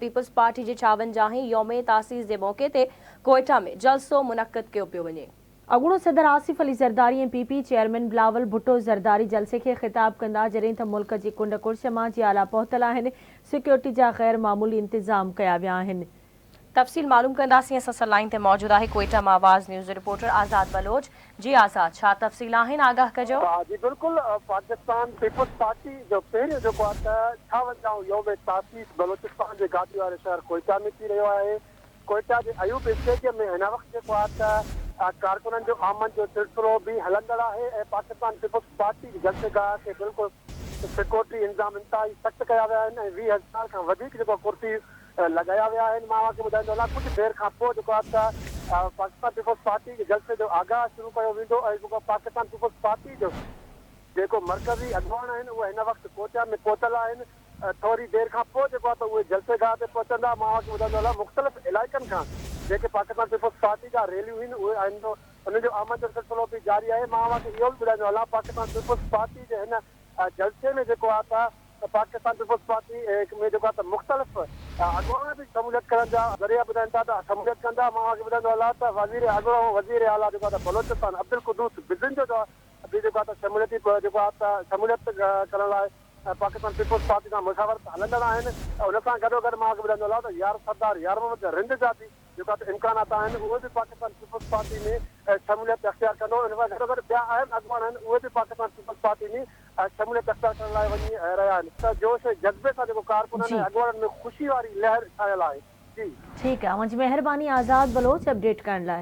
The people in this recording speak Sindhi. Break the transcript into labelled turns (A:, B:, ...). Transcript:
A: پيپلز پارٽي جي ڇاونجاهين يوم تاسيس جي موقعي تي ڪوئيٽا ۾ جلسو منعقد ڪيو پيو وڃي. اڳوڻو صدر Asif Ali Zardari ۽ P P chairman Bilawal Bhutto Zardari جلسي کي خطاب ڪندا، جڏهن ته ملڪ جي ڪنڊ ڪڙڇ مان جيالا پهتل آهن، سيڪيورٽي جا غير معمولي انتظام ڪيا ويا آهن. تفصيل معلوم ڪنداسين اسان سان لائين تي موجود آهي ڪوئيٽا مان آواز نيوز جو رپورٽر آزاد بلوچ جي آزاد ڇا تفصيل آهن آگاهه ڪجو.
B: جي بلڪل پاڪستان پيپلز پارٽي جو پهريون جيڪو آهي ته ڇاونجاهون يوم تاسيس بلوچستان جي گادي واري شهر ڪوئيٽا ۾ ٿي رهيو آهي ڪوئيٽا جي ايوب اسٽيڊيم ۾ هن وقت جيڪو آهي ته ڪارڪنن جو آمد جو سلسلو به هلندڙ آهي ۽ پاڪستان پيپلز پارٽي جي جلسي گاهه کي بلڪل سيڪيورٽي انتظام انتهائي سخت ڪيا ويا آهن ۽ 20 هزار کان وڌيڪ جيڪو ڪرسي لڳايا ويا آهن. مان اوهان کي ٻڌائيندو هلان ڪجهه دير کان پوء جيڪو آهي ته پاڪستان پيپلز پارٽي جي جلسي جو آغاز شروع ڪيو ويندو ۽ جيڪو پاڪستان پيپلز پارٽي جو جيڪو مرڪزي اڳواڻ آهن اهي هن وقت ڪوئٽا ۾ پهتل آهن ٿوري دير کان پوء جيڪو آهي ته اهي جلسي گاهه تي پهچندا. مان اوهان کي ٻڌائيندو هلان مختلف علائقن کان جيڪي پاڪستان پيپلز پارٽي جا ريليون هين اهي آهن انهن جو آمد جو سلسلو به جاري آهي. مان اوهان کي اهو به ٻڌائيندو هلان پاڪستان پيپلز پارٽي جي هن جلسي ۾ جيڪو آهي ته ته پاڪستان پيپلز پارٽي ۾ جيڪو آهي ته مختلف اڳواڻ به شموليت ڪرڻ جا ذريعا ٻڌائين ٿا ته شموليت ڪندا. مان اوهان کي ٻڌائيندو هلان ته وزير اڳوڻو وزير اعليٰ جيڪو آهي ته بلوچستان عبدالقدوس بزنجو جو به جيڪو آهي ته شموليتي جيڪو آهي ته شموليت ڪرڻ لاء پاڪستان پيپلز پارٽي سان مشاورت هلندڙ آهن ان سان گڏوگڏ مان اوهان کي ٻڌائيندو هلان ته يار سردار يار محمد رند جا به جيڪا ته امڪانات آهن اهي به پاڪستان پيپلز پارٽي ۾ شموليت اختيار ڪندو ان سان گڏوگڏ ٻيا اهم اڳواڻ آهن اهي به پاڪستان پيپلز پارٽي ۾ شموليت اختيار ڪرڻ لاء وڃي رهيا آهن ته جوش ۽ جذبي سان جيڪو ڪارڪنن ۽ اڳواڻن ۾ خوشي واري لهر ڇانيل آهي جي.
A: ٺيڪ آ اوهان جي مهرباني آزاد بلوچ اپڊيٽ ڪرڻ لاء.